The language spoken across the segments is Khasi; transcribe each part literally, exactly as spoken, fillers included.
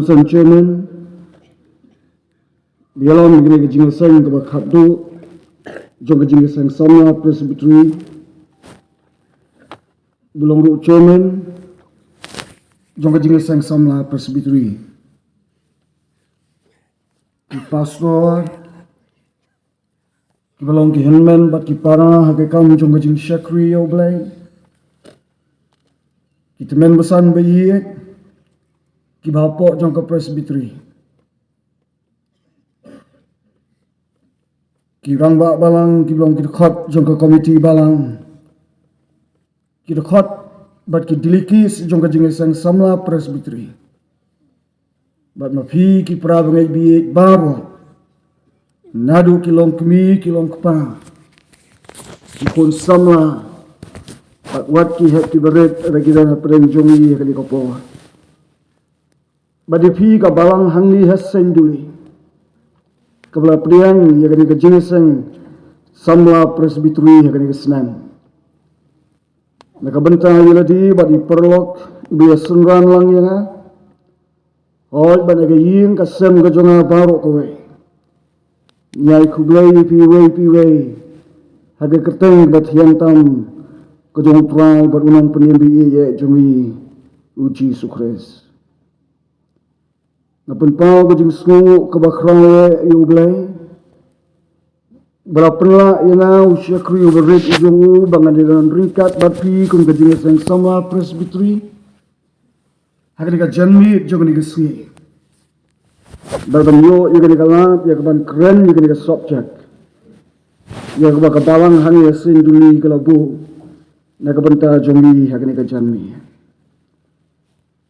Chairman, bialon kane ka jingïaseng kaba khatduh jong ka jingïaseng samla Presbytery, bialon ruh Chairman jong ka jingïaseng samla Presbytery, ki pastor, kiba long ki hynmen bad ki para ha ka kam jong ka jingshakri ïa U Blei, ki tymmen basan ba ïeit, kiba hapoh jong ka Presbytery, ki rangbah balang, kiba long ki dkhot jong ka komiti balang, ki dkhot bad ki delegates jong ka jingïaseng samla Presbytery, bad ma phi ki para bangeit bieit baroh, naduh ki long kmie ki long kpa, ki khun samla, bad wat ki hep ki barit, ruh ki don hapdeng jong ngi ha kane ka por. Bad ïa phi ka balang hangne ha Saiñduli, kaba la pdiang ïa kane ka jingïaseng samla Presbytery ha kane ka snem. Na ka bynta ïa lade bad i paralok ba ïa synran lang ïa nga, hooid, bad na ka ïing ka sem ka jong nga baroh kawei, ngi ai khublei ïa phi iwei pa iwei ha ka kyrteng kaba thiang tam ka jong U Trai bad U Nongpynim ba ïeit jong ngi, U Jisu Khrist. Nga pynpaw ka jingsngewnguh kaba khraw ïa U Blei ba la pynlah ïa nga, u shakri uba rit u jong u, ba ngan ïadon ryngkat bad phi kum ka jingïaseng samla Presbytery ha kane ka janmiet jong kane ka sngi, bad ban ïoh ïa kane ka lad ïa ka ban kren ïa kane ka subject, ïa kaba ka balang hangne ha Saiñduli ka la buh na ka bynta jong ngi ha kane ka janmiet.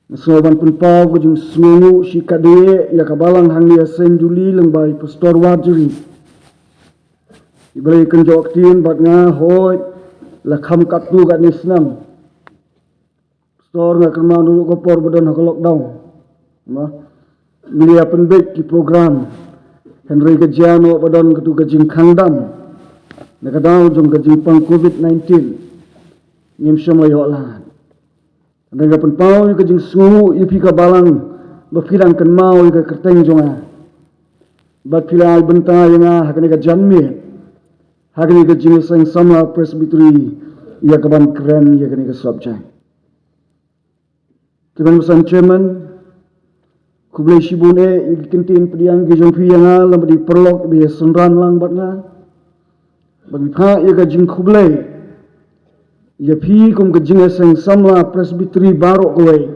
Nga sngew ban pynpaw ka jingsngewnguh shikatdei ïa ka balang hangne ha Saiñduli lyngba i Pastor Warjri, iba la ïakynjoh ktien bad nga, hooid, la kham katto katne snem. Pastor, nga kynmaw naduh ka por ba don ha ka lockdown, ma, ngi la ïa pynbeit ki program, hynrei ka jia noh ba don katu ka jingkhang dam na ka daw jong ka jingpang covid nineteen, ngim shym la ïoh lad. Hynrei nga pynpaw ïa ka jingsngewnguh ïa phi ka balang ba phi dang kynmaw ïa ka kyrteng jong nga, bad phi la ai bynta ïa nga ha kane ka janmiet, ha kane ka jingïaseng samla Presbytery, ïa ka ban kren ïa kane ka subject. Tymmen basan Chairman, khublei shibun eh ïa ki kyntien pdiang ki jong phi ïa nga lem bad i paralok ba ïa synran lang bad nga. Bad ngi phah ïa ka jingkhublei ïa phi kum ka jingïaseng samla Presbytery baroh kawei,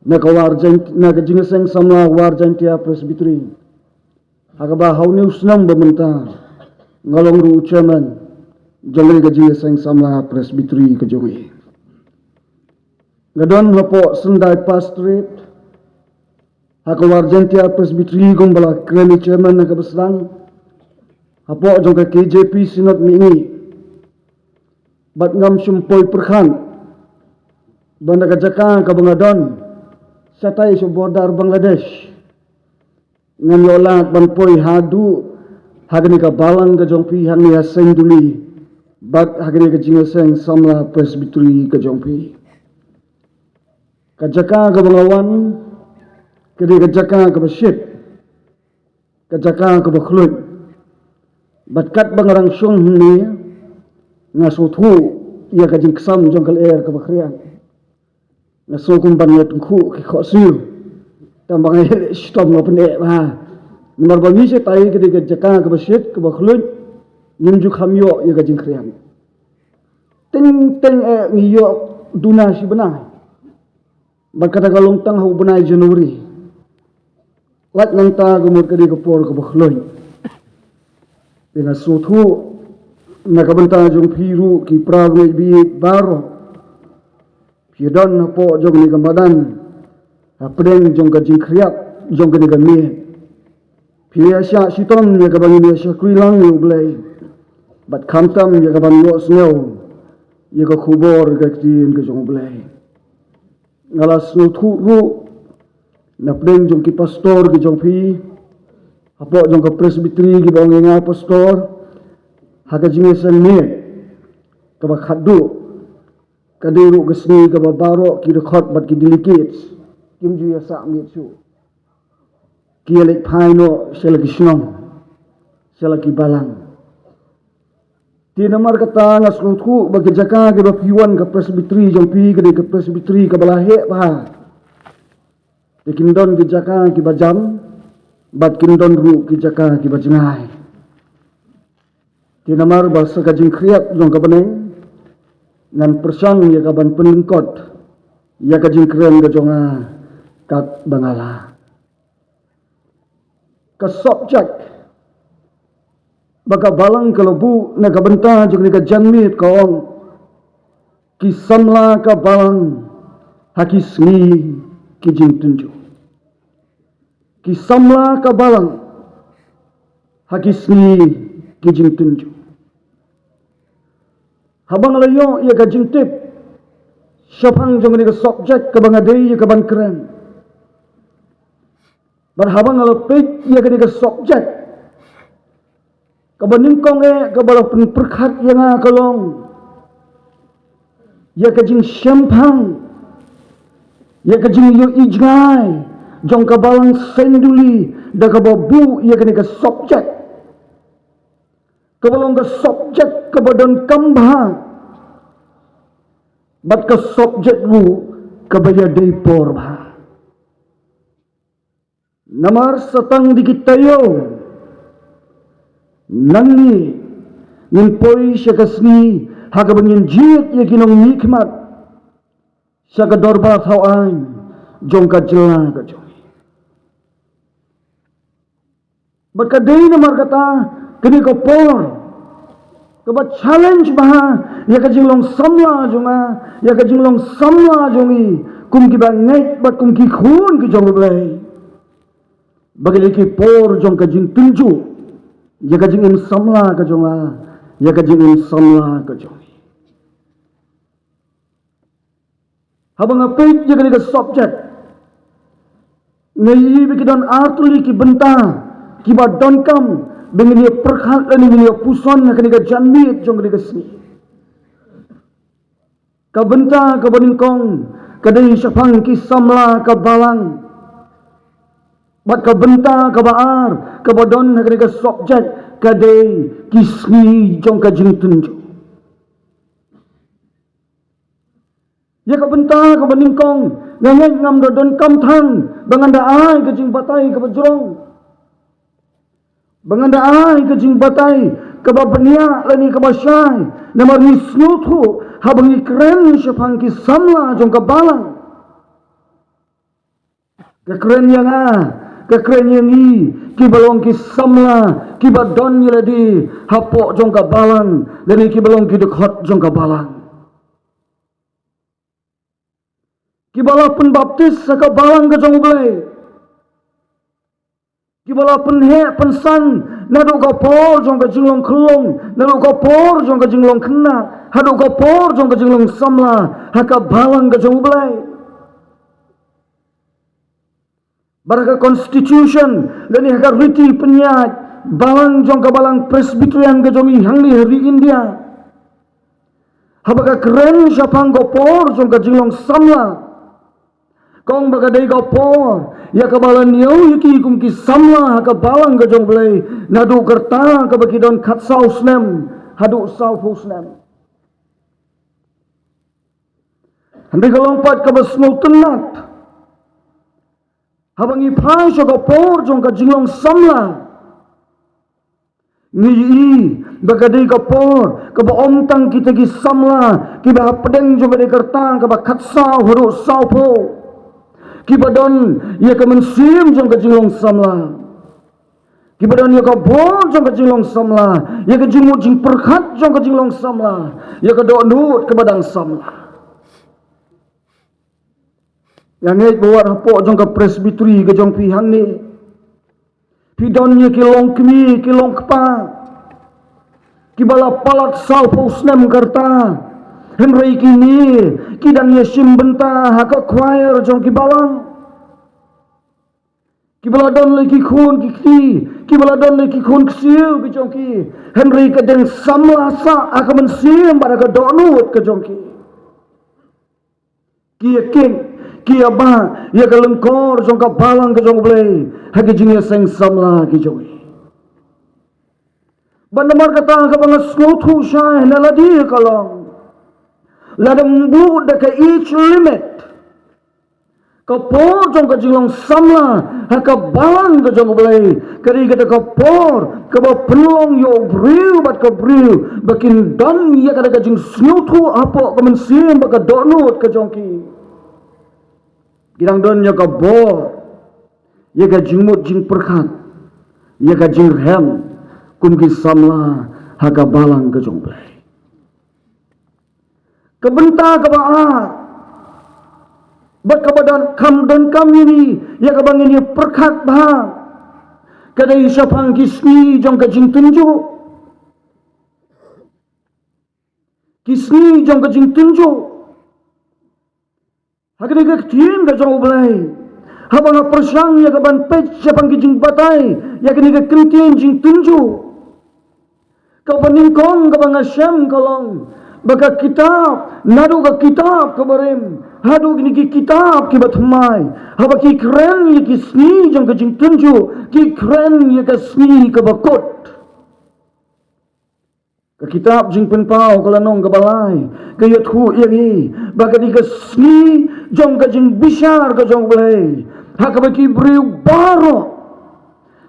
na ka War Jain-, na ka jingïaseng samla War Jaintia Presbytery, ha kaba ha une u snem ba mynta nga long ruh u Chairman jong ka jingïaseng samla Presbytery ka jong ngi. Nga don hapoh Sendai Pastorate, ha ka War Jaintia Presbytery kum ba la kren i Chairman ha kaba sdang, hapoh jong ka K J P Synod Mihngi. Bad ngam shym poi pyrkhat ba na ka jaka kaba nga don shatai sha border Bangladesh, ngan ïoh lad ban poi haduh ha kane ka balang ka jong phi hangne ha Saiñduli, bad ha kane ka jingïaseng samla Presbytery ka jong phi. Ka jaka kaba nga wan ka dei ka jaka kaba shit, ka jaka kaba khluit. Bad katba nga dang shong hangne, nga sngewthuh ïa ka jingksam jong ka lyer kaba khriat. Nga sngew kum ban ïa tyngkhuh ki khohsiew, tang ba nga ïaleh shitom, nga pyneh bha. Namar ba ngi shatai ka dei ka jaka kaba shit, kaba khluit, ngim ju kham ïoh ïa ka jingkhriat. Teng teng eh ngi ïoh duna shi bnai, bad kata ka long tang ha u bnai January. Lait nangta ka mut ka dei ka por kaba khluit. Te nga sngewthuh na ka bynta jong phi ruh ki para bangeit bieit baroh, phi don hapoh jong kane ka madan, hapdeng jong ka jingkhriat jong kane ka miet. Phi ïa shah shitom ïa kaba ngin ïa shakri lang ïa U Blei, bad khamtam ïa ka ban ïohsngew ïa ka khubor ka ktien ka jong U Blei. Nga la sngewthuh ruh na pdeng jong ki pastor ki jong phi, hapoh jong ka Presbytery kiba ong ïa nga pastor, ha ka jingïaseng miet kaba khatduh, ka dei ruh ka sngi kaba baroh ki dkhot bad ki delegates kim ju ïa sah miet shuh. Ki ïa leit phai noh sha la ki shnong, sha la ki balang. Te namar kata nga sngewthuh ba ki jaka kiba phi wan ka presbytery jong phi ka dei ka presbytery kaba la heh bha. Te kin don ki jaka kiba jam bad kin don ruh ki jaka kiba jngai. Te namar ba sa ka jingkhriat jong ka bneng, ngan pyrshang ïa ka ban pynlyngkot ïa ka jingkren ka jong nga katba nga lah. Ka subject ba ka balang ka la buh na ka bynta jong kane ka janmiet ka ong, ki samla ka balang ha ki sngi ki jingtynjuh. Ki samla ka balang ha ki sngi ki jingtynjuh. Haba nga la ïoh ïa ka jingtip shaphang jong kane ka subject kaba nga dei ïa ka ban kren, bad haba nga la peit ïa kane ka subject, kaba nyngkong eh kaba la pynpyrkhat ïa nga ka long ïa ka jingshemphang, ïa ka jingïohi jngai jong ka balang Senduli da kaba buh ïa kane ka subject, kaba long ka subject kaba donkam bha bad ka subject ruh kaba ïadei por bha. Namar sa tang dei ki taïew nangne ngin poi sha ka sngi ha kaba ngin jied ïa ki nongmihkhmat sha ka dorbar thaw aiñ jong ka jylla ka jong ngi. Bad ka dei namar kata kane ka por kaba challenge bha ïa ka jinglong samla jong nga, ïa ka jinglong samla jong ngi kum kiba ngeit bad kum ki khun ki jong U Blei. Ba kine ki por jong ka jingtynjuh ïa ka jingim samla ka jong nga, ïa ka jingim samla ka jong ngi. Haba nga peit ïa kane ka subject, nga ïohi ba ki don artylli ki bynta kiba donkam ba ngin ïa pyrkhat lane ngin ïa puson ha kane ka janmiet jong kane ka sngi. Ka bynta kaba nyngkong ka dei shaphang ki samla ka balang. Bad ka bynta kaba ar kaba don ha kane ka subject ka dei ki sngi jong ka jingtynjuh. Ïa ka bynta kaba nyngkong, nga ngeit ngam da donkam than ba ngan da ai ka jingbatai kaba jrong, ba ngan da ai ka jingbatai kaba bniah lane kaba shai. Namar ngi sngewthuh haba ngi kren shaphang ki samla jong ka balang, ka kren ïa nga, ka kren ïa ngi kiba long ki samla kiba don ïa lade hapoh jong ka balang lane kiba long ki dkhot jong ka balang, kiba la pynbaptis ha ka balang ka jong U Blei, kiba la pynheh pynsan naduh ka por jong ka jinglong khyllung, naduh ka por jong ka jinglong khynnah haduh ka por jong ka jinglong samla ha ka balang ka jong U Blei. Bad ha ka constitution lane ha ka riti pynïaid balang jong ka balang Presbyterian ka jong ngi hangne ha ri India, haba ka kren shaphang ka por jong ka jinglong samla, ka ong ba ka dei ka por ïa kaba la ñiew ïa ki kum ki samla ha ka balang ka jong U Blei naduh ka rta kaba ki don khatsaw snem haduh sawphew snem. Hynrei ka long pat kaba sngewtynnat haba ngi phai sha ka por jong ka jinglong samla, ngi ïohi ba ka dei ka por kaba ym tang kita ki samla kiba hapdeng jong ka dei ka rta kaba khatsaw haduh sawphew kiba don ïa ka mynsiem jong ka jinglong samla, kiba don ïa ka bor jong ka jinglong samla, ïa ka jingmut jingpyrkhat jong ka jinglong samla, ïa ka dohnud kaba dang samla. Nga ngeit ba wat hapoh jong ka Presbytery ka jong phi hangne, phi don ïa ki longkmie ki longkpa kiba la palat sawphew snem ka rta, hynrei kine ki dang ïashim bynta ha ka choir jong ki balang. Kiba la don la ki khun ki kti, kiba la don la ki khun ksiew ki jong ki, hynrei ka dang samla sah ha ka mynsiem bad ha ka dohnud ka jong ki. Ki ïa kit, ki ïa ba ïa ka lyngkor jong ka balang ka jong U Blei ha ki jingïaseng samla ki jong ngi. Bad namar kata kaba nga sngewthuh shai na lade ka long, lada ym bud da ka age limit, ka por jong ka jinglong samla ha ka balang ka jong U Blei ka dei kata ka por kaba pynlong ïa u briew bad ka briew ba kin don ïa kata ka jingsngewthuh hapoh ka mynsiem bad ka dohnud ka jong ki. Ki dang don ïa ka bor, ïa ka jingmut jingpyrkhat, ïa ka jingrhem kum ki samla ha ka balang ka jong U Blei. Ka bynta kaba ar bad kaba don kam don kam ïa ngi, ïa kaba ngin ïa pyrkhat bha, ka dei shaphang ki sngi jong ka jingtynjuh. Ki sngi jong ka jingtynjuh. Ha kane ka ktien ka jong U Blei, haba nga pyrshang ïa ka ban peit shaphang ki jingbatai ïa kane ka kyntien jingtynjuh, kaba nyngkong kaba nga shem ka long ba ka kitab, naduh ka kitab kaba rim haduh kine ki kitab kiba thymmai, haba ki kren ïa ki sngi jong ka jingtynjuh, ki kren ïa ka sngi kaba kut. Ka kitab Jingpynpaw ka lynnong kaba lai ka ïathuh ïa ngi ba ka dei ka sngi jong ka jingbishar ka jong U Blei, ha kaba ki briew baroh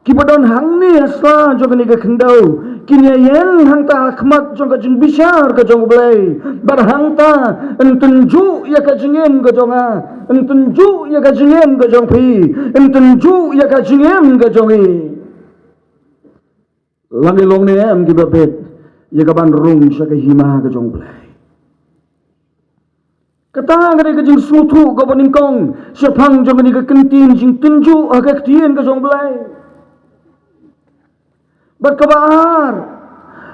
kiba don hangne ha sla jong kane ka khyndew kin ïa ïeng hangta ha khmat jong ka jingbishar ka jong U Blei. Bad hangta yn tynjuh ïa ka jingim ka jong nga, yn tynjuh ïa ka jingim ka jong phi, yn tynjuh ïa ka jingim ka jong ngi. La ngi long ne em kiba bit ïa ka ban rung sha ka hima ka jong U Blei? Kata ka dei ka jingsngewthuh kaba nyngkong shaphang jong kane ka kyntien jingtynjuh ha ka ktien ka jong U Blei. Bad kaba ar,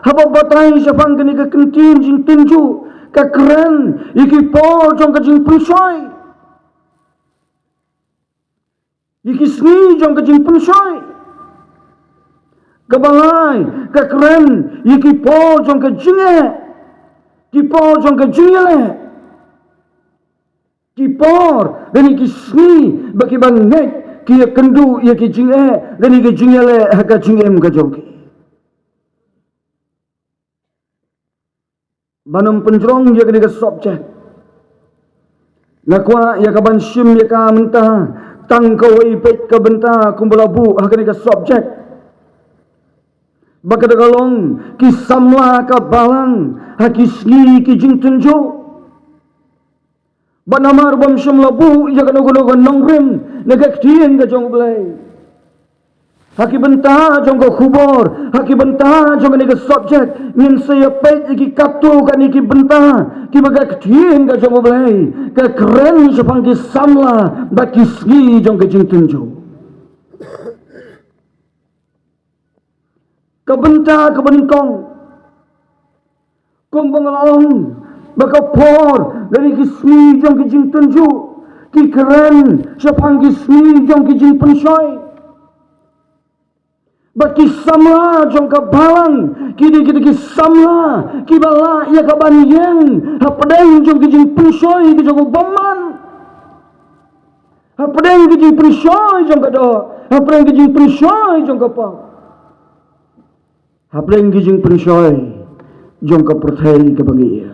haba batai shaphang kane ka kyntien jingtynjuh, ka kren ïa ki por jong ka jingpynshoi, ïa ki sngi jong ka jingpynshoi. Kaba lai, ka kren ïa ki por jong ka jingeh, ki por jong ka jingeh. Ki por lane ki sngi ba ki ban ngeit ki ïa kynduh ïa ki jingeh lane ki jingeh ha ka jingim ka jong ki. Ban ym pynjrong ïa kane ka subject, nga kwah ïa ka ban shim ïa ka mynta tang kawei peit ka bynta kumba la buh ha kane ka subject. Ba ka da ka long ki samla ka balang ha ki sngi ki jingtynjuh. Ba namar bym shym la buh ïa kano kano ka nongrim na ka ktien ka jong U Blei, ha ki bynta jong ka khubor, ha ki bynta jong kane ka subject, ngin sa ïa peit ïa ki katto katne ki bynta kiba ka ktien ka jong U Blei ka kren shaphang ki samla bad ki sngi jong ka jingtynjuh. Ka bynta kaba nyngkong, kumba nga la ong, ba ka por lane ki sngi jong ki jingtynjuh ki kren shaphang ki sngi jong ki jingpynshoi. Bad ki samla jong ka balang ki dei kita ki samla kiba lah ïa ka ban ïeng hapdeng jong ki jingpynshoi ki jong u bymman, hapdeng ki jingpynshoi jong ka doh, hapdeng ki jingpynshoi jong ka pop, hapdeng ki jingpynshoi jong ka pyrthei kaba ngi ïa.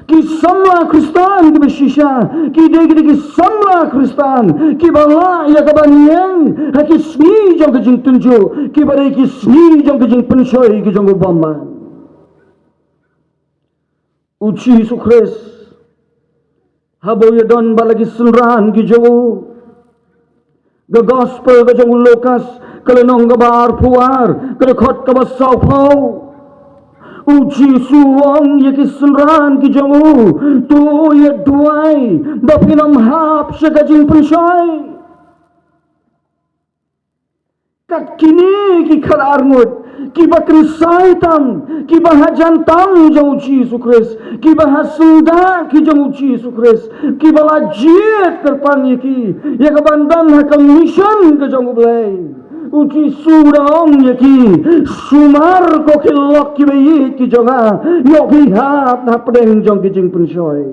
Ki samla Khristan kiba shisha ki dei ki dei ki samla Khristan kiba lah ïa ka ban ïeng ha ki sngi jong ka jingtynjuh, kiba dei ki sngi jong ka jingpynshoi ki jong u bymman. U Jisu Khrist haba u ïadon bad la ki synran ki jong u, ka gospel ka jong u Lukas ka lynnong kaba arphew ar, ka dkhot kaba sawphew. U Jisu u ong ïa ki synran ki jong u, to ïa duwai ba phin ym hap sha ka jingpynshoi. Kat kine ki khatar ngut kiba kynsai tam, kiba hajan tam jong u Jisu Khrist, kiba ha syndah ki jong u Jisu Khrist, kiba la jied kyrpang ïa ki ïa ka ban don ha ka mission ka jong u Blei, u Jisu u da ong ïa ki, sumar ko ki lok kiba ïeit ki jong nga, ïoh phi hap hapdeng jong ki jingpynshoi.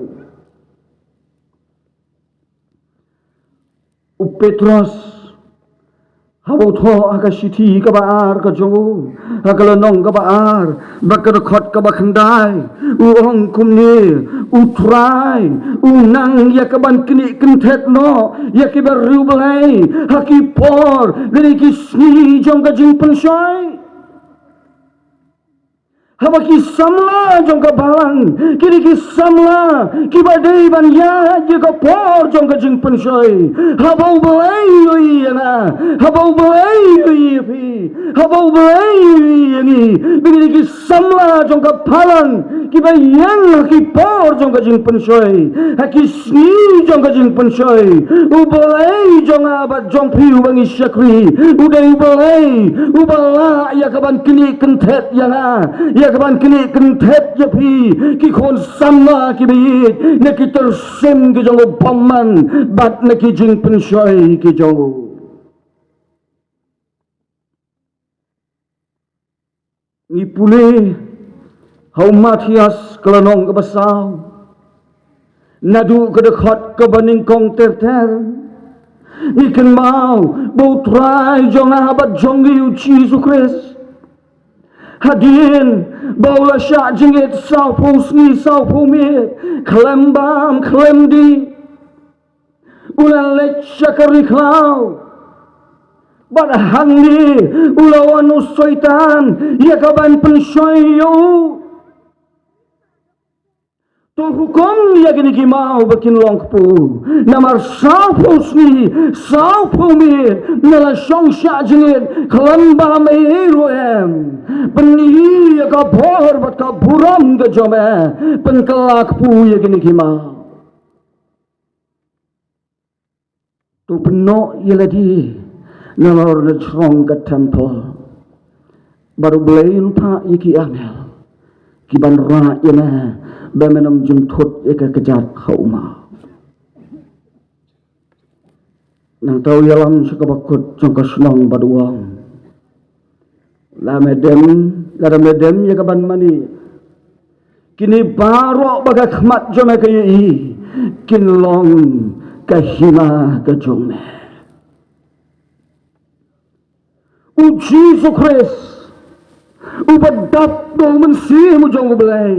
Petros, haba u thoh ha ka shithi kaba ar ka jong u, ha ka lynnong kaba ar, bad ka dkhot kaba khyndai, u ong kumne: U Trai u nang ïa kaban knieh kynthet noh ïa ki bariewblei ha ki por lane ki sngi jong ka jingpynshoi. Haba ki samla jong ka balang, kine ki samla kiba dei ban ïaid ïa ka por jong ka jingpynshoi, haba U Blei u ïohi ïa nga, haba U Blei u ïohi ïa phi, haba U Blei u ïohi ïa ngi, ba kine ki samla jong ka balang kiba ïeng ha ki por jong ka jingpynshoi, ha ki sngi jong ka jingpynshoi, U Blei jong nga bad jong phi uba ngi shakri u dei U Blei uba lah ïa kaban knieh kynthet ïa nga, ïa kaban knieh kynthet ïa phi, ki khun samla kiba ïeit, na ki tyrsim ki jong u bymman bad na ki jingpynshoi ki jong u. Ngi pule ha u Mathaios ka lynnong kaba saw, naduh ka dkhot kaba nyngkong ter ter, ngi kynmaw ba U Trai jong nga bad jong ngi U Jisu Khrist, hadien ba u la shah jingit sawphew sngi sawphew miet, khlem bam khlem dih, u la leit sha ka ri khlaw. Bad hangne u la wan u Soitan ïa kaban pynshoi ïa u. To hukum ïa kine ki maw ba kin long kpu. Namar sawphew sngi, sawphew miet, nga la shong shah jingit, khlem bam ei ei ruh em. Pyni ïa ka bor bad ka burom ka jong me. Pynkylla kpu ïa kine ki maw. To pynnoh ïa lade nalor na jrong ka temple. Bad U Blei un phah ïa ki angel kiban rah ïa me ba men ym jynthut ïa ka kjat ha u maw. Nangta u ïalam sha kaba kut jong ka shnong bad u ong: Lada me dem, lada me dem ïa kaban mane, kine baroh ba ka khmat jong me ka ïohi kin long ka hima ka jong me. U Jisu Khrist uba dap da u Mynsiem u jong U Blei.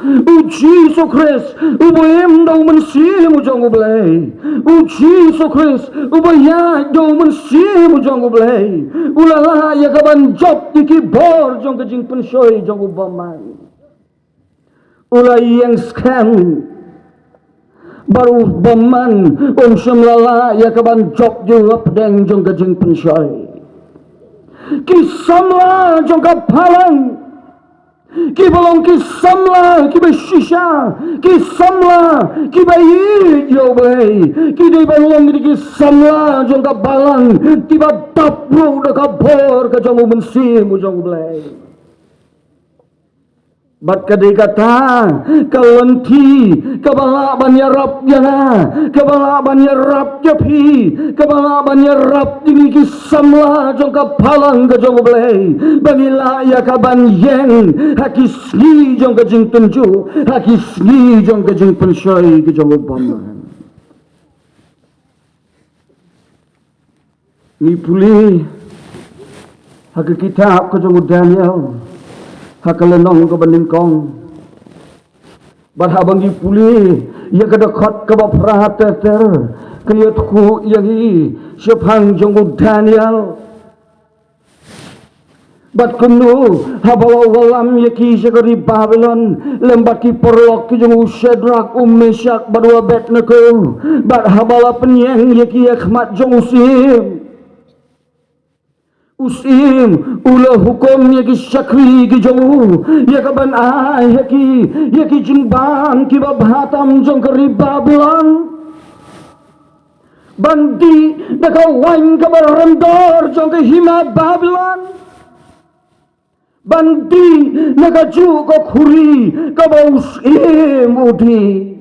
U Jisu Khrist uba im da u Mynsiem u jong U Blei. U Jisu Khrist uba ïaid da u Mynsiem u jong U Blei. U la lah ïa kaban jop ïa ki bor jong ka jingpynshoi jong u bymman. U la ïeng skhem. Bad u bymman um shym la lah ïa kaban jop ïa u hapdeng jong ka jingpynshoi. Ki samla jong ka balang, kiba long ki samla kiba shisha, ki samla kiba ïeit ïa U Blei, ki dei ban long ki samla jong ka balang kiba dap ruh da ka bor ka jong u Mynsiem u jong U Blei. Bad ka dei kata ka lynti kaba lah ban ïarap ïa nga, kaba lah ban ïarap ïa phi, kaba lah ban ïarap ïa ngi ki samla jong ka balang ka jong U Blei, ba ngi lah ïa kaban ïeng ha ki sngi jong ka jingtynjuh, ha ki sngi jong ka jingpynshoi ka jong u bymman. Ngi pule ha ka kitab ka jong u Daniel, ha ka lynnong kaba nyngkong. Bad haba ngi pule ïa ka dkhot kaba phra ter ter, ka ïathuh ïa ngi shaphang jong u Daniel. Bad kumno, haba la wallam ïa ki sha ka ri Babilon lem bad ki paralok ki jong u Shadrak, u Meshak bad u Abednego, bad haba la pynïeng ïa ki ha khmat jong u syiem, u syiem u la hukum ïa ki shakri ki jong u ïa kaban ai ha ki ïa ki jingbam kiba bha tam jong ka ri Babilon, ban dih da ka waiñ kaba rem dor jong ka hima Babilon, ban dih na kajuh ka khuri kaba u syiem u dih.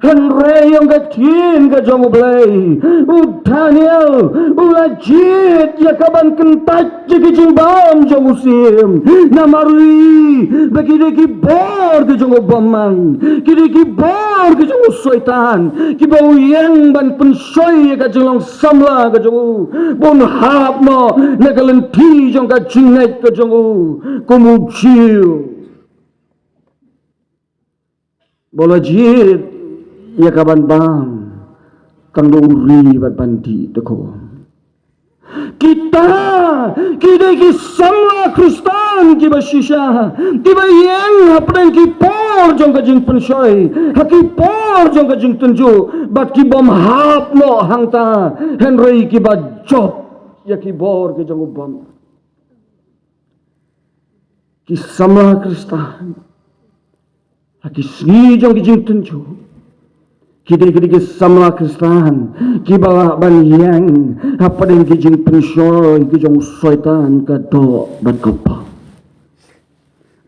Hynrei ïa ka ktien ka jong U Blei, u Daniel u la jied ïa ka ban kyntait ïa ki jingbam jong u syiem. Namar ïa ba ki dei ki bor ki jong u bymman, ki dei ki bor ki jong u Soitan, kiba u ïeng ban pynshoi ïa ka jinglong samla ka jong u, ba un hap noh na ka lynti jong ka jingngeit ka jong u kum u Jiw. Ba u la jied ïa ka ban bam tang da u ri bad ban dih da ka um. Kita ki dei ki samla Khristan kiba shisha, kiba ïeng hapdeng ki por jong ka jingpynshoi, ha ki por jong ka jingtynjuh, bad ki bym hap noh hangta, hynrei kiba jop ïa ki bor ki jong u bymman. Ki samla Khristan ha ki sngi jong ki jingtynjuh ki dei, ki dei ki samla Khristan kiba lah ban ïeng hapdeng ki jingpynshoi ki jong u Soitan ka doh bad ka bam.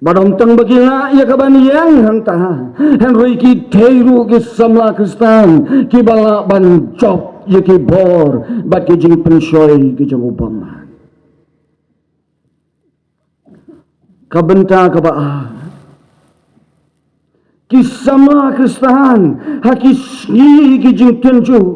Bad ym tang ba ki lah ïa ka ban ïeng hangta, hynrei ki dei ruh ki samla Khristan kiba lah ban jop ïa ki bor bad ki jingpynshoi ki jong u bymman. Ka bynta kaba ar, ki samla Khristan ha ki sngi ki jingtynjuh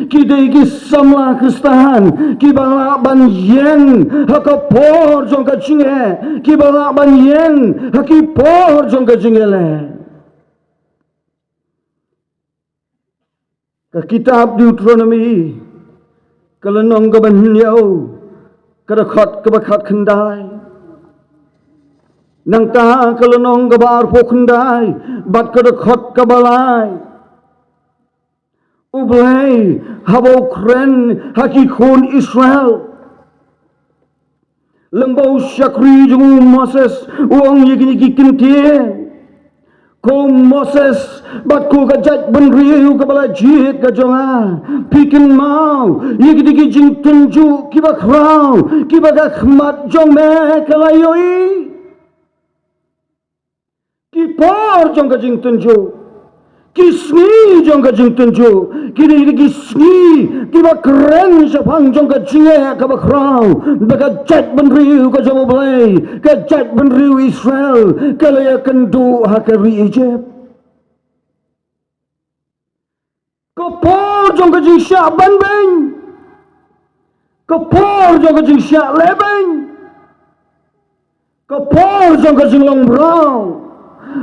ki dei ki samla Khristan kiba lah ban ïeng ha ka por jong ka jingeh, kiba lah ban ïeng ha ki por jong ka jingeh leh. Ka kitab Deuteronomi, ka lynnong kaba hynñiew, ka dkhot kaba khatkhyndai. Nangta ka lynnong kaba arphew khyndai bad ka dkhot kaba lai. U Blei haba u kren ha ki khun Israel, lem bad u shakri jong u Moses, u ong ïa kine ki kyntien: Ko Moses bad ko ka jaitbynriew kaba la jied ka jong nga, phi kynmaw ïa kine ki jingtynjuh kiba khraw kiba ka khmat jong me ka la ïohi. Ki por jong ka jingtynjuh, ki sngi jong ka jingtynjuh ki dei ki sngi kiba kren shaphang jong ka jingeh kaba khraw ba ka jaitbynriew ka jong U Blei, ka jaitbynriew Israel, ka la ïakynduh ha ka ri Ijipt. Ka por jong ka jingshah banbeiñ, ka por jong ka jingshah lehbeiñ, ka por jong ka jinglong mraw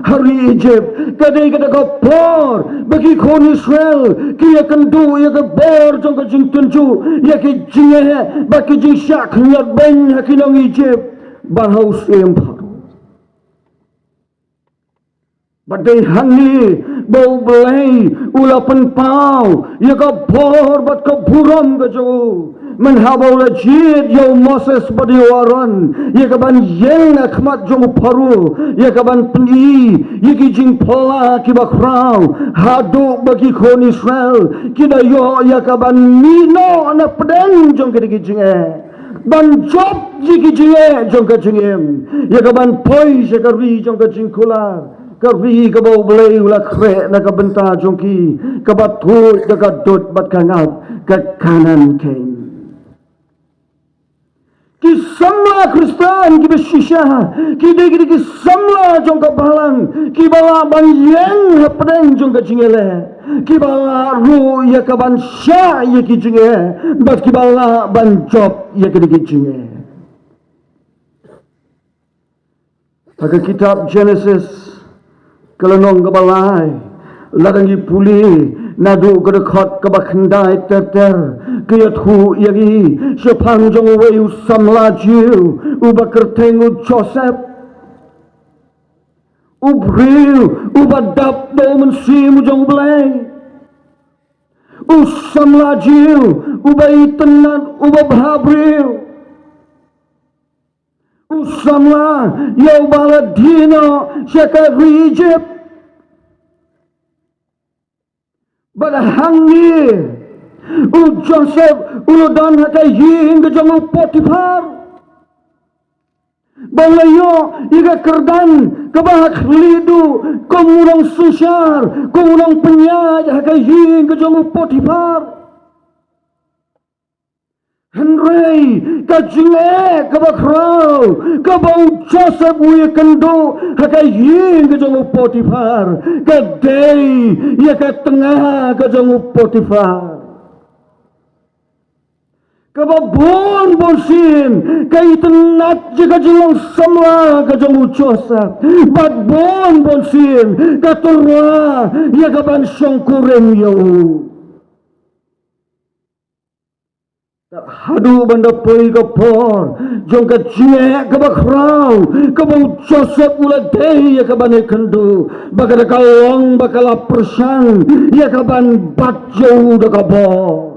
ha ri Ijipt, ka dei kata ka por ba ki khun Israel ki ïakynduh ïa ka bor jong ka jingtynjuh, ïa ki jingeh bad ki jingshah khyndiat beiñ ha ki nong Ijipt bad ha u syiem Pharaoh. Bad dei hangne ba U Blei u la pynpaw ïa ka bor bad ka burom ka jong u, mynhaba u la jied ïa u Moses bad ïa u Aaron ïa ka ban ïeng ha khmat jong u Pharaoh, ïa ka ban pyni ïa ki jingphylla kiba khraw haduh ba ki khun Israel ki da ïoh ïa ka ban mih noh na pdeng jong kita ki jingeh, ban jop ïa ki jingeh jong ka jingim, ïa ka ban poi sha ka ri jong ka jingkular, ka ri kaba U Blei u la khreh na ka bynta jong ki, kaba tuid da ka dud bad ka ngap, ka Kanan kein. Ki samla Khristan kiba shisha ki dei, ki dei ki samla jong ka Balang kiba lah ban ïeng hapdeng jong ka jingeh leh, kiba lah ruh ïa ka ban shah ïa ki jingeh bad kiba lah ban jop ïa ki, ki jingeh. Ha ka kitab Genesis, ka lynnong kaba lai, lada ngi pule naduh ka dkhot kaba khyndai ter ter, ka ïathuh ïa ngi shaphang jong uwei u samla Jiw uba kyrteng u Joseph, u briew uba dap da u Mynsiem u jong U Blei, u samla Jiw uba itynnad, uba bhabriew. U samla ïa uba la die noh sha ka ri Ijipt. Bad hangne u Joseph u la don ha ka ïing ka jong u Potiphar, ba u la ïoh ïa ka kyrdan kaba ha khlieh duh kum u nongsynshar, kum u nongpynïaid ha ka ïing ka jong u Potiphar. Hynrei ka jingeh kaba khraw kaba u Joseph u ïakynduh ha ka ïing ka jong u Potiphar ka dei ïa ka tnga ka jong u Potiphar. Kaba bun bun sien ka itynnad ïa ka jinglong samla ka jong u Joseph, bad bun bun sien ka tyrwa ïa ka ban shongkurim ïa u. Haduh ban da poi ka por jong ka jingeh kaba khraw kaba u Joseph u la dei ïa ka ban ïakynduh, ba ka da ka long ba ka la pyrshang ïa ka ban bat ïa u da ka bor.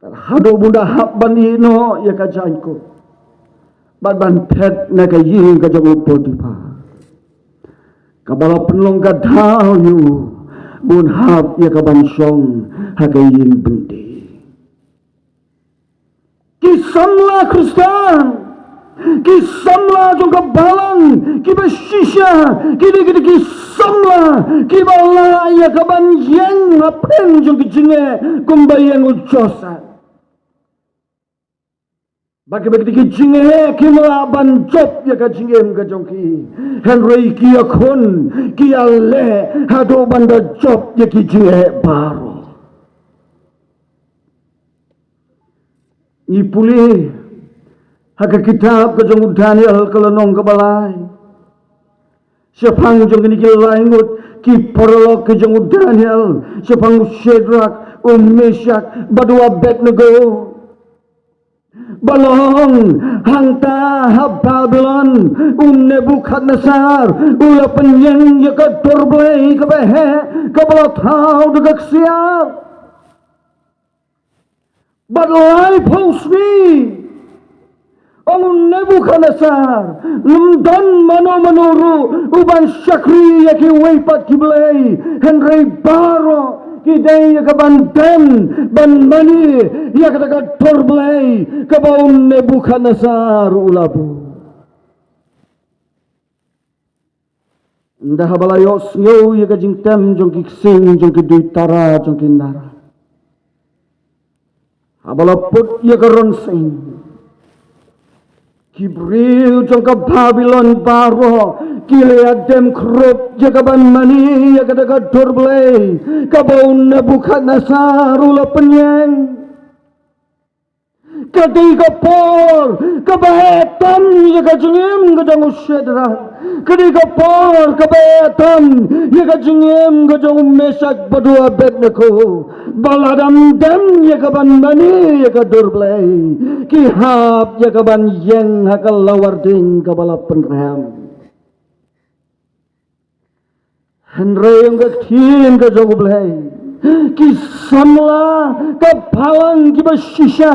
Haduh bun da hap ban ïeh noh ïa ka jaiñkup bad ban phet na ka ïing ka jong u Potiphar, kaba la pynlong ka daw ïa u ban hap ïa ka ban shong ha ka ïing byndi. Ki samla Khristan, ki samla jong ka balang kiba shisha, ki dei ki dei ki samla kiba la ïa ka ban ïeng hapdeng jong ki jingeh kumba ïeng u Joseph. Ba ki ba ki jingeh kim lah ban jop ïa ka jingim ka jong ki. Hynrei ki ïakhun, ki ïaleh haduh ban da jop ïa ki jingeh baroh. Ngi pule ha ka kitab ka jong u Daniel ka lynnong kaba lai. Shaphang jong kine ki lai ngut ki paralok ki jong u Daniel, shaphang u Shadrak, u Meshak bad u Abednego. Ba long hangta ha Babilon, u Nebukhadnessar u la pynïeng ïa ka dorblei kaba heh kaba la thaw da ka ksiar. Bad laiphew sngi, ong u Nebukhadnessar, ym don mano mano ruh u ban shakri ïa kiwei pat ki blei, hynrei baroh ki dei ïa ka ban dem ban mane ïa kata ka dorblei kaba u Nebukhadnessar u la buh. Ynda haba la ïohsngew ïa ka jingtem jong ki ksing jong ki duitara jong ki nara, haba la put ïa ka ronseng, ki briew jong ka Babilon baroh ki la ïa dem khrup ïa ka ban mane ïa kata ka dorblei kaba u Nebukhadnessar u la pynïeng. Ka dei ka por kaba heh tam ïa ka jingim ka jong u Shadrak. Ka dei ka por kaba heh tam ïa ka jingim ka jong u Meshak bad u Abednego, ba la dang dem ïa ka ban mane ïa ka dorblei, ki hap ïa ka ban ïeng ha ka lawar ding kaba la pynrem. Hynrei ong ka ktien ka jong u Blei, ki samla ka balang kiba shisha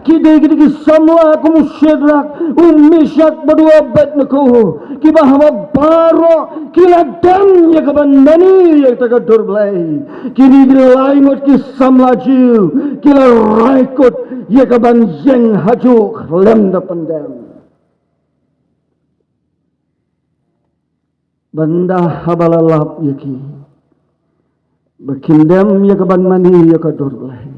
ki dei ki dei ki samla kum u Shadrak, u Meshak bad u Abednego, kiba haba baroh ki la dem ïa ka ban mane ïa kata ka dorblei. Kine ki lai ngut ki samla Jiw ki la rai kut ïa ka ban ïeng hajuh khlem da pyndem. Bad ynda haba la lap ïa ki ba kim dem ïa ka ban mane ïa ka dorblei,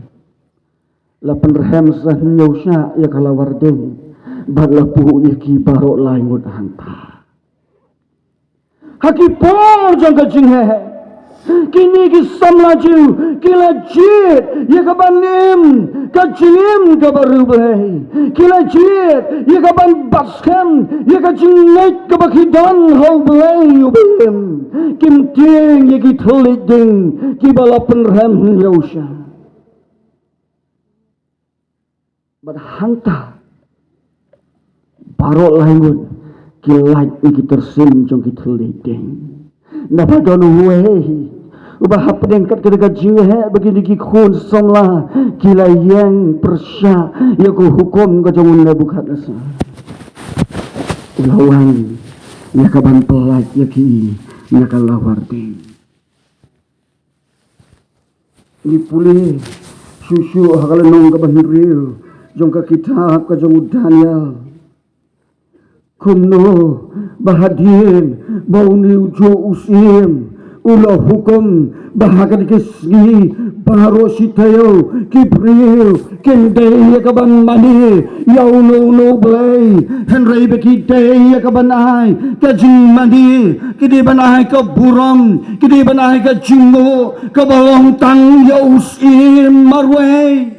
la pynrhem sa hynñiew shah ïa ka lawar ding bad la buh ïa ki baroh lai ngut hangta. Ha ki por jong ka jingheh, kine ki samla Jiw ki la jied ïa ka ban im ka jingim kaba riewblei, ki la jied ïa ka ban bat skhem ïa ka jingngeit kaba ki don ha u Blei uba im. Kim tieng ïa ki thylliej ding kiba la pynrhem hynñiew shah. Bad hangta baroh lai ngut ki lait na ki tyrsim jong ki thylliej ding. Naba don uwei uba hapdeng kat ka jingeh ba kine ki khun samla ki la ïeng pyrshah ïa ka hukum ka jong u Nebukhadnessar, u la wan ïa ka ban pyllait ïa ki na ka lawar ding. Ngi pule shuh shuh ha ka lynnong kaba hynriew jong ka kitab ka jong u Daniel. Kumno ba hadien ba une u juh u syiem u la hukum ba ha kane ka sngi baroh shi taïew ki briew kin dei ïa ka ban mane ïa uno uno u blei, hynrei ba ki dei ïa ka ban ai ka jingmane, ki dei ban ai ka burom, ki dei ban ai ka jingmut kaba long tang ïa u syiem marwei.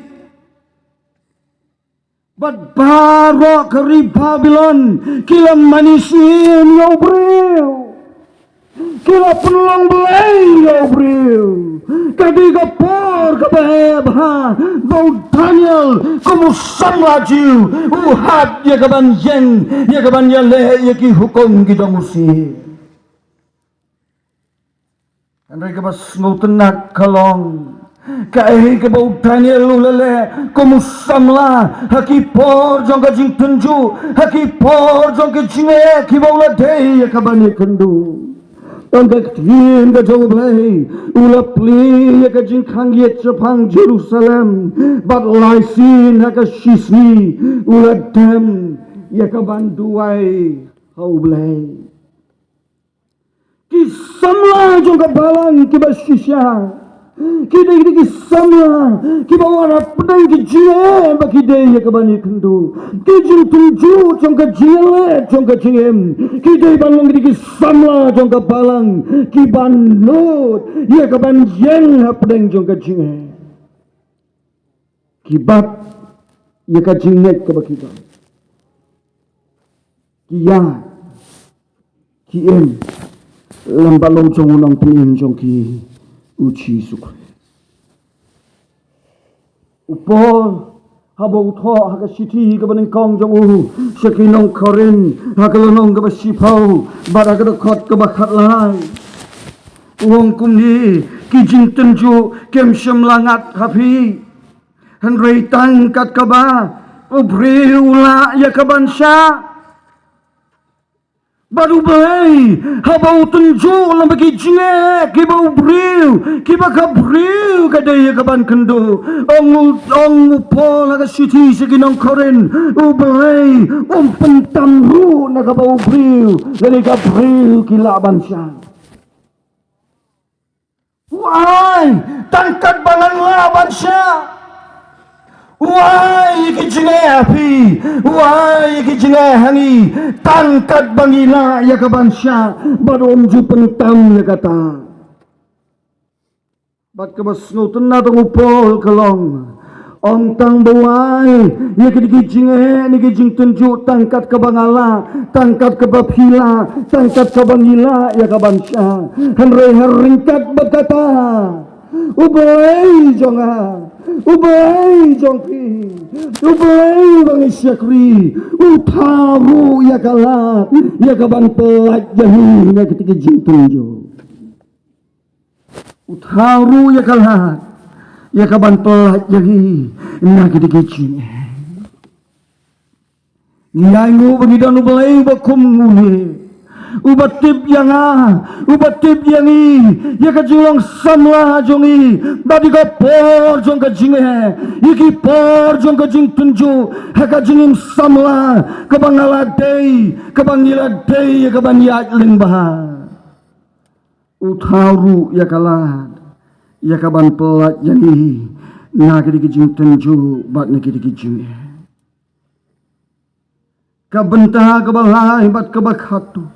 Bad baroh ka ri Babilon ki la mane syiem ïa u briew, ki la pynlong blei ïa u briew. Ka dei ka por kaba heh bha ba u Daniel kum u samla Jiw u hap ïa ka ban ïeng, ïa ka ban ïaleh ïa ki hukum ki jong u syiem. Hynrei kaba sngewtynnat ka long kaei kaba u Daniel u la leh kum u samla ha ki por jong ka jingtynjuh, ha ki por jong ka jingeh kiba u la dei ïa ka ban ïakynduh. Tang ka ktien ka jong u Blei u la plie ïa ka jingkhang ïit shaphang Jerusalem, bad lai sien ha ka shisngi u la dem ïa ka ban duwai ha u Blei. Ki samla jong ka balang kiba shisha ki dei, ki dei ki samla kiba wan hapdeng ki jingeh ba ki dei ïa ka ban ïakynduh. Ki jingtynjuh jong ka jingïaleh jong ka jingim ki dei ban long ki dei ki samla jong ka balang kiban nud ïa ka ban ïeng hapdeng jong ka jingeh. Ki bat ïa ka jingngeit kaba ki don. Ki ïaid, ki im lem bad la u jong u Nongpynim jong ki, u Jisu Khrist. U Paul haba u thoh ha ka shithi kaba nyngkong jong u sha ki nong Korinth, ha ka lynnong kaba shiphew bad ha ka dkhot kaba khatlai, u ong kumne: Ki jingtynjuh kim shym la ngat ha phi, hynrei tang kat kaba u briew u lah ïa ka ban shah. Bad u Blei haba u tynjuh lem bad ki jingeh kiba u briew, kiba ka briew ka dei ïa ka ban kynduh. Ong u, ong u Paul ha ka shithi sha ki nong Korinth, u Blei um pyntam ruh na kaba u briew lane ka briew ki lah ban shah. U ai tang kat ba ngan lah ban shah. U ai ïa ki jingeh ha phi, u ai ïa ki jingeh ha ngi, tang kat ba ngi lah ïa ka ban shah, bad um ju pyntam ïa kata. Bad kaba sngewtynnat ong u Paul ka long, ong tang ba u ai ïa kine ki jingeh ne ki jingtynjuh tang kat kaba nga lah, tang kat kaba phi lah, tang kat kaba ngi lah ïa ka ban shah. Hynrei ha ryngkat bad kata, u Blei jong nga, u Blei jong phi, u Blei ba ngi shakri, u thaw ruh ïa ka lad ïa ka ban pyllait ïa ngi na kine ki jingtynjuh. U thaw ruh ïa ka lad ïa ka ban pyllait ïa ngi na kine ki jingeh. Ngi ainguh ba ngi don u Blei uba kum une, uba tip ïa nga, uba tip ïa ngi, ïa ka jinglong samla jong ngi, bad ïa ka por jong ka jingeh, ïa ki por jong ka jingtynjuh ha ka jingim samla kaba nga la dei, kaba ngi la dei ïa ka ban ïaid lyngba. U thaw ruh ïa ka lad ïa ka ban pyllait ïa ngi na kine ki jingtynjuh bad na kine ki jingeh. Ka bynta kaba lai bad kaba khatduh,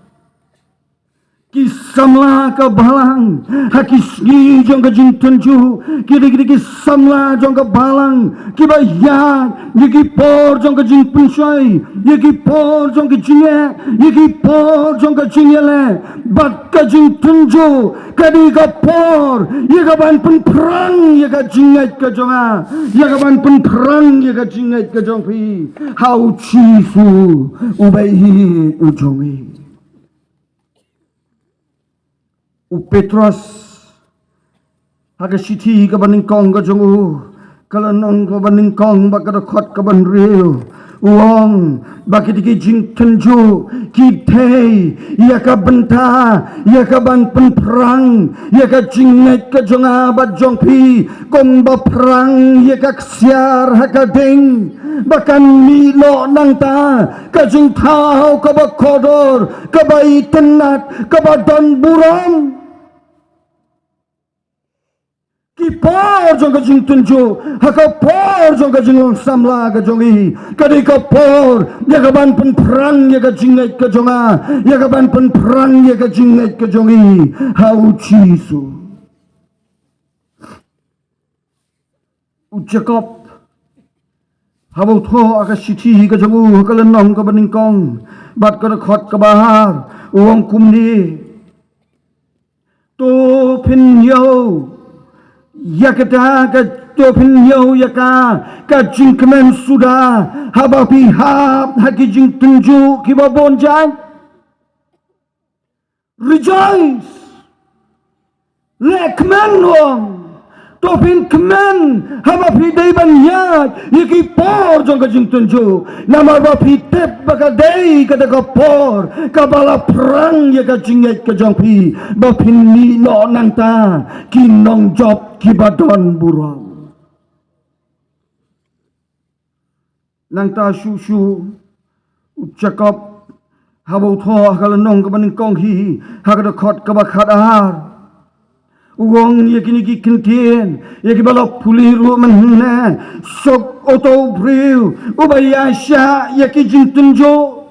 ki samla ka balang ha ki sngi jong ka jingtynjuh ki dei, ki dei ki samla jong ka balang kiba ïaid ïa ki por jong ka jingpynshoi, ïa ki por jong ka jingeh, ïa ki por jong ka jingïaleh bad ka jingtynjuh. Ka dei ka por ïa ka ban pynphrang ïa ka jingngeit ka jong nga, ïa ka ban pynphrang ïa ka jingngeit ka jong phi ha u Jisu uba ïeit u jong ngi. U Petros ha ka shithi kaba nyngkong ka jong u, Ka lynnong kaba nyngkong bad ka dkhot kaba hynriew u ong ba kito ki jingtynjuh ki dei ïa ka bynta ïa ka ban pynphrang ïa ka jingngeit ka jong nga bad jong phi, kumba phrang ïa ka ksiar ha ka ding, ba kan mih noh nangta ka jingthaw kaba kordor, kaba itynnad, kaba don burom. Ki por jong ka jingtynjuh ha ka por jong ka jinglong samla ka jong i, ka dei ka por ïa ka ban pynphrang ïa ka jingngeit ka jong nga, ïa ka ban pynphrang ïa ka jingngeit ka jong i ha u Jisu. U Jakob, haba u thoh ha ka shithi ka jong u ha ka lynnong kaba nyngkong bad ka dkhot kaba ar, u ong kumne: To pynïoh ïa kata ka, to pynïoh ïa ka ka jingkmen suda haba phi hap ha ki jingtynjuh kiba bun jait. Rejoice. Leh kmen, u ong. To phin kmen haba phi dei ban ïaid ïa ki por jong ka jingtynjuh. Namar ba phi tip ba ka dei kata ka por kaba la phrang ïa ka jingngeit ka jong phi, ba phin mih noh nangta ki nongjop kiba don burom. Nangta shuh shuh u Jakob, haba u thoh ha ka lynnong kaba nyngkong hi, ha ka dkhot kaba khatar, u ong ïa kine ki kyntien, ïa kiba la pule ruh mynne: Suk uto u briew uba ïaishah ïa ki jingtynjuh.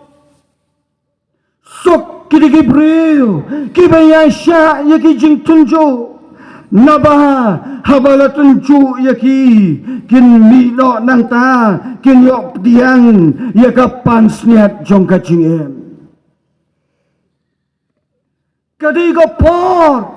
Suk kito ki briew kiba ïaishah ïa ki jingtynjuh. Naba haba la tynjuh ïa ki, kin mih noh nangta, kin ïoh pdiang ïa ka pansngiat jong ka jingim. Ka dei ka por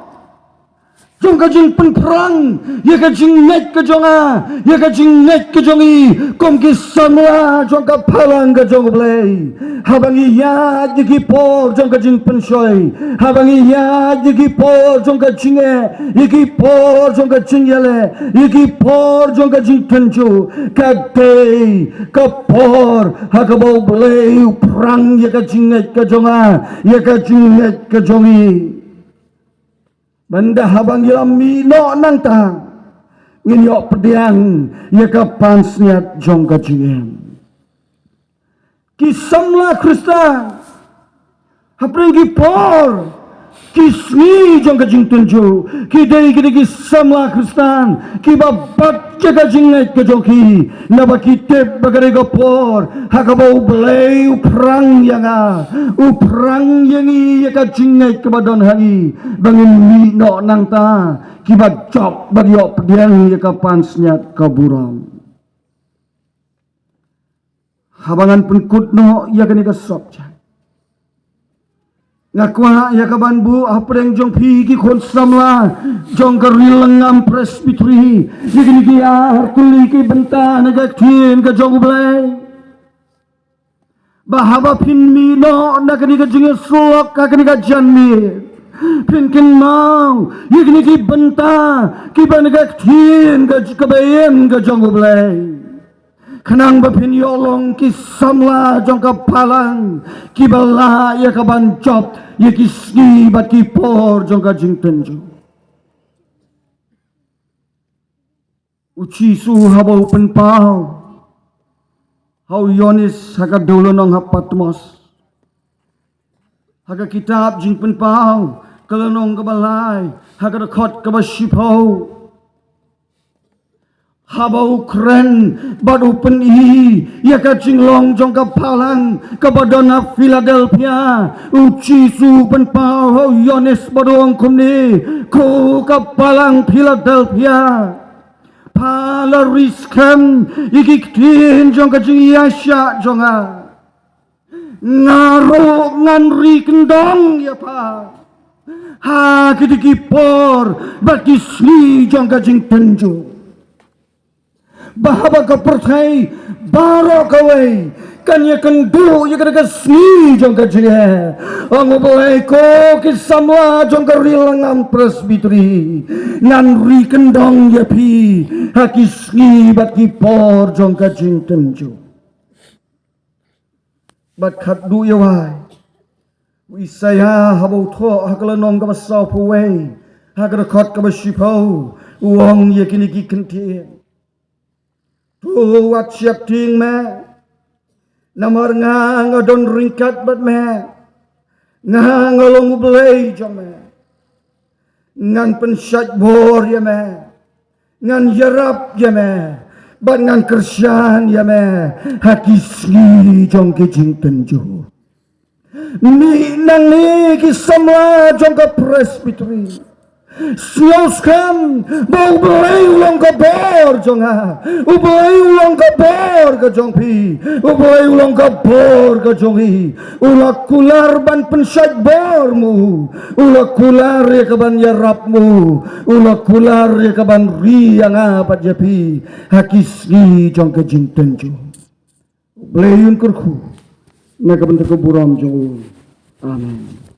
jong ka jingpynphrang ïa ka jingngeit ka jong nga, ïa ka jingngeit ka jong i, kum ki samla jong ka balang ka jong U Blei. Haba ngi ïaid ïa ki por jong ka jingpynshoi, haba ngi ïaid ïa ki por jong ka jingeh, ïa ki por jong ka jingïaleh, ïa ki por jong ka jingtynjuh, ka dei ka por ha kaba U Blei u phrang ïa ka jingngeit ka jong nga, ïa ka jingngeit ka jong i. Ban da haba ngi la mih noh nangta, ngin ïoh pdiang ïa ka pansngiat jong ka jingim. Ki samla Khristan, hapdeng ki por, ki sngi jong ka jingtynjuh, ki dei, ki dei ki samla Khristan kiba bat ïa ka jingngeit ka jong ki, naba ki tip ba ka dei ka por ha kaba U Blei u phrang ïa nga, u phrang ïa ngi ïa ka jingngeit kaba don ha ngi, ba ngin mih noh nangta kiba jop, ba ïoh pdiang ïa ka pansngiat ka burom. Haba ngan pynkut noh ïa kane ka subject, nga kwah ïa ka ban buh hapdeng jong phi ki khun samla jong ka Ri Lyngngam Presbytery ïa kine ki ar tylli ki bynta na ka ktien ka jong U Blei. Ba haba phin mih noh na kane ka jingïasyllok ha kane ka janmiet, phin kynmaw ïa kine ki bynta kiba na ka ktien ka, kaba im ka jong U Blei, khnang ba phin ïoh long ki samla jong ka balang kiba lah ïa ka ban jop ïa ki sngi bad ki por jong ka jingtynjuh. U Jisu haba u pynpaw ha u Ïoannis ha ka dewlynnong ha Patmos, ha ka kitab Jingpynpaw ka lynnong kaba lai, ha ka dkhot kaba shiphew, haba u kren bad u pyni ïa ka jinglong jong ka balang kaba don ha Philadelphia, u Jisu u pynpaw ha u Ïoannis bad u ong kumne: Ko ka balang Philadelphia, pha la ri skhem ïa ki ktien jong ka jingïaishah jong nga. Nga ruh ngan ri kyndong ïa pha ha kito ki por bad ki sngi jong ka jingtynjuh. Ba haba ka pyrthei baroh kawei kan ïakynduh ïa ka sngi jong ka jingeh. Ong U Blei, ko ki samla jong ka Ri Langam Presbytery, ngan ri kyndong ïa phi ha ki sngi bad ki por jong ka jingtynjuh. Bad khadduh ïa wai, u Isaïah haba u thoh ha ka lynnong kaba sawphew wei, ha ka dkhot kaba shiphew, u ong ïa kine ki kyntien. To wat sheptieng me, namar nga nga don ryngkat bad me, nga nga long U Blei jong me. Ngan pynshait bor ïa me, ngan ïarap ïa me, bad ngan kyrshan ïa me ha ki sngi jong ki jingtynjuh. Mynta nangne ki samla jong ka Presbytery, sngewskhem ba U Blei u long ka bor jong nga, U Blei u long ka bor ka jong phi, U Blei u long ka bor ka jong i. U la kular ban pynshait bor mo, u la kular ïa ka ban ïarap mo, u la kular ïa ka ban ri ïa nga bad ïa phi ha ki sngi jong ka jingtynjuh. U Blei un kyrkhu na ka bynta ka burom jong u. Amen.